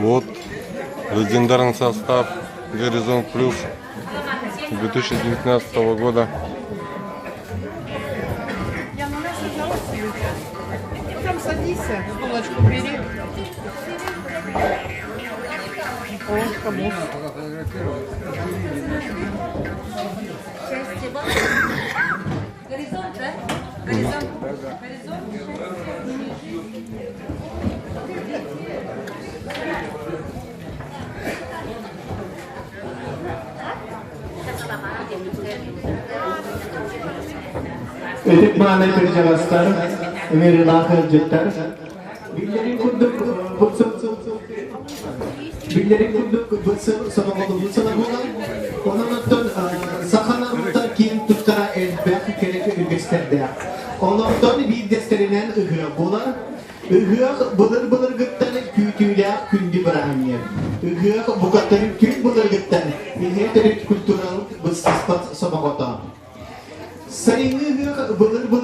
Вот легендарный состав «Горизонт плюс» 2019 года. Там садись, стулочку бери. О, кому? Счастье вам. Горизонт, да? Горизонт. Горизонт. Ытык мааны кырдьаҕастар, ыҥырыылаах ыалдьыттар, биллэрин курдук биллэрин курдук быт сомоҕолоһуу сыла буолар. Онон оттон саха норуота киэн туттара элбэх кэрэ үгэстэрдээх. Олортон биирдэстэринэн ыһыах буолар. Ыһыах былыр-былыргыттан күүтүүлээх күндү бырааһынньык. Ыһыах букатын күн былыргыттан иһэ төрүт культуралык быстыспат сомоҕото. Сайыҥҥы ыһыах былыр-былыр